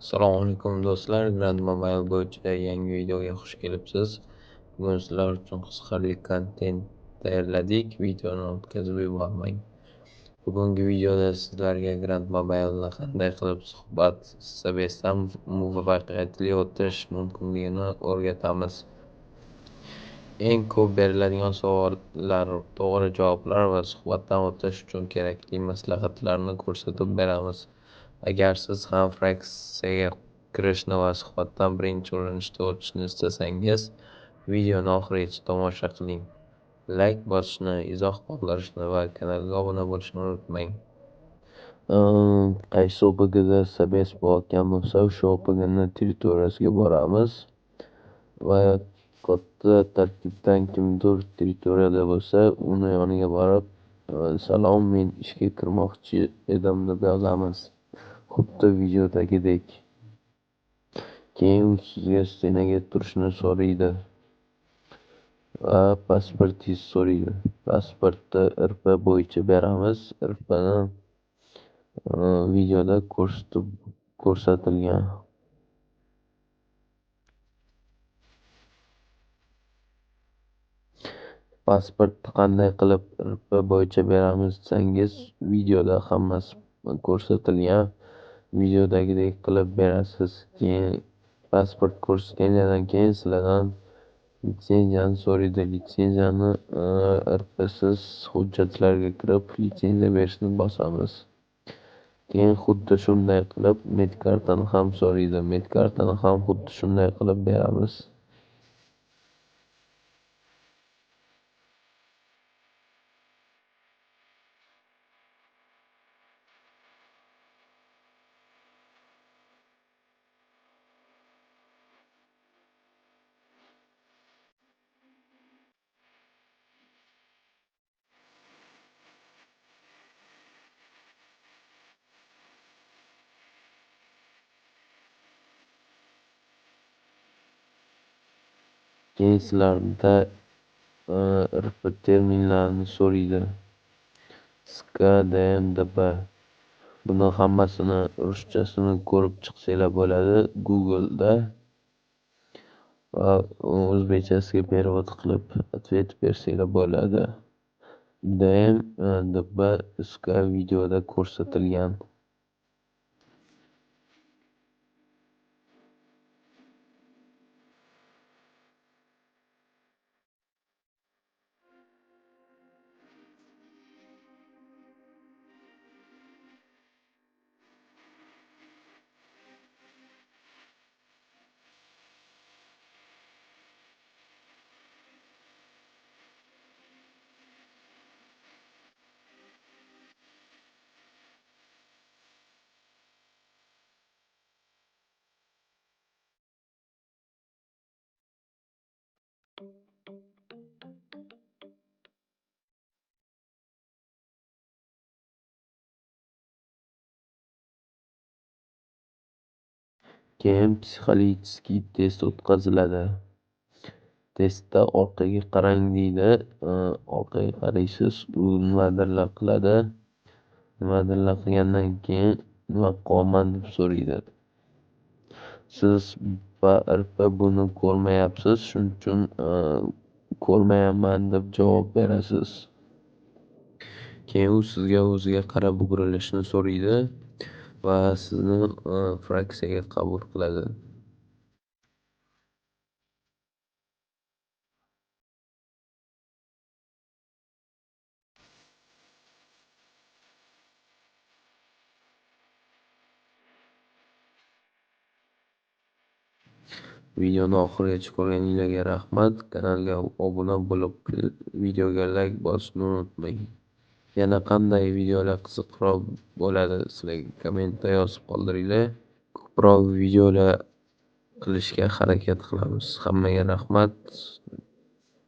Assalomu alaykum do'stlar, Grand Mobile bo'yicha yangi videoga xush kelibsiz. Bugun sizlar uchun qiziqarli kontent tayyorladik. Videoni o'tkazib yubormang. Bugungi videoda sizlarga Grand Mobile'ni qanday qilib suhbat sobesdan muvaffaqiyatli o'tish mumkinligini o'rgatamiz. Eng ko'p beriladigan savollar, to'g'ri javoblar va suhbatdan o'tish uchun kerakli maslahatlarni ko'rsatib beramiz. Agar siz ham fraksiyaga kirishni va suhbatdan birinchi urinishda o'tishni istasangiz, videoni oxirigacha tomosha qiling. Layk bosishni, izoh qoldirishni va kanalga obuna bo'lishni unutmang. Qaysi OPGda sobes bo'layotgan bo'lsa, o'sha OPGni territoriyasiga boramiz va katta tarkibdan kimdir territoriyada bo'lsa, uni yoniga borib, "Salom, men ishga kirmoqchi edim", deb yozamiz. Xuddi videodagidek. Keyin u sizga стена ga turishni so'raydi va pasportingizni so'raydi. Pasportni РП bo'yicha beramiz. РПni videoda ko'rsatilgan. Pasportni qanday qilib РП bo'yicha beramiz desangiz, videoda hammasi ko'rsatilgan. Videodagidek qilib berasiz. Keyin pasport ko'rsatgandan keyin sizlardan litsenziyani so'raydi. Litsenziyani РПsiz hujjatlarga kirib, litsenziya berishni bosamiz. Keyin xuddi shunday qilib medkartani ham so'raydi. Medkartani ham xuddi shunday qilib beramiz. Keyin sizlarda РП terminlarini so'raydi. СК, ДМ, ДП. Buni hammasini ruschasini ko'rib chiqsanglar bo'ladi Google'da va o'zbekchasiga перевод qilib ответ bersanglar bo'ladi. ДМ, ДП, СК videoda ko'rsatilgan. Keyin psixologический test o'tkaziladi. Testda orqaga qarang deydi. Orqaga qaraysiz, u nimadirlar qiladi. Nimadirlar qilgandan keyin nima qilyapman deb so'raydi. Siz va РП buni ko'rmayapsiz, shuning uchun ko'rmayapman deb javob berasiz. Keyin u sizga o'ziga qarab o'girilishni so'raydi va sizni fraksiyaga qabul qiladi. Videoni oxirigacha ko'rganinglarga rahmat. Kanalga obuna bo'lib, videoga layk bosishni unutmang. Yana qanday videolar qiziqroq bo'ladi sizlarga kommentda yozib qoldiringlar. Ko'proq videolar qilishga harakat qilamiz. Hammaga rahmat.